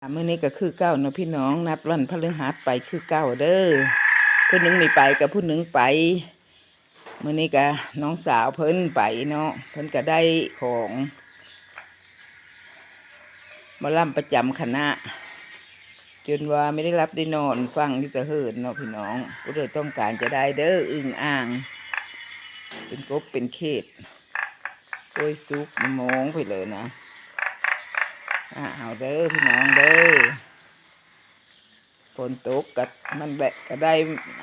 ມື້ນີ້ກໍຄືເກົ່າເນາະພີ່ນ້ອງ, ນັດວັນພະฤຫັດໄປຄືເກົ່າເດີ. ຜູ້ໜຶ່ງມີໄປກັບຜູ້ໜຶ່ງໄປ. ມື້ນີ້ກໍນ້ອງສາວເພິ່ນໄປເນາະ, ເພິ່ນກໍໄດ້ຂອງໝໍລຳປະຈຳຄະນະ ຈົນວ່າໄມ່ໄດ້ຫຼັບໄດ້ນອນ ຟັງຢູ່ແຕ່ເຫີນເນາະພີ່ນ້ອງ. ຜູ້ໃດຕ້ອງການຈະໄດ້ເດີ, ອຶ່ງອ່າງ ເປັນກົບເປັນເຂດ. ໂອ້ຍ ສຸກມາໂມງໄປເລີຍນະ. ອາ ເອົາເດີພີ່ນ້ອງເດີ, ຝົນຕົກກໍມັນແບບ ກໍໄດ້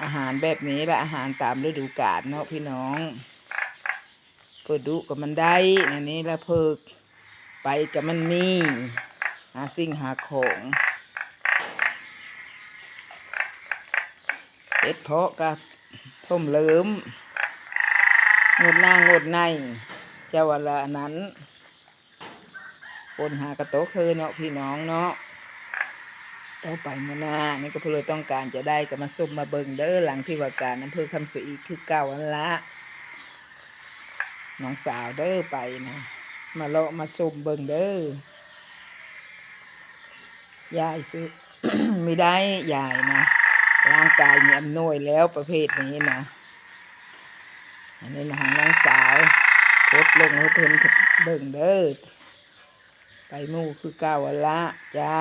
ອາຫານແບບນີ້ລະ, ອາຫານຕາມລະດູການເນາະພີ່ນ້ອງ. ເພິ່ນດຸກໍມັນໄດ້ ອັນນີ້ລະ ເພິ່ນໄປກໍມັນມີ ຫາສິ່ງຫາຂອງ. ເຮັດເພາະກະຖົມເລີມ ງົດໜ້າງົດໃນ ເຈົ້າວ່າລະອັນນັ້ນ. ຝົນຫາກະຕົກເຮີເນາະພີ່ນ້ອງເນາະ. ຕໍ່ໄປມື້ໜ້ານີ້ກໍ ຜູ້ໃດຕ້ອງການຈະໄດ້ກໍມາຊົມມາເບິ່ງເດີ, ຫຼັງທີ່ວ່າການອຳເພີຄຳສະອີດຄືເກົ່າຫັ້ນລະ. ນ້ອງສາວເດີໄປນະ, ມາເລາະມາຊົມເບິ່ງເດີ. ຍາຍຊິ ມີໄດ້ ຍາຍນະ ຮ່າງກາຍມີອຳນວຍແລ້ວປະເພດນີ້ນະ. ອັນນີ້ນະ ຂອງນ້ອງສາວ ກົດລົງໃຫ້ເພິ່ນເບິ່ງເດີ. ໄປໝູ່ຄືເກົ່າຫັ້ນລະຈ້າ.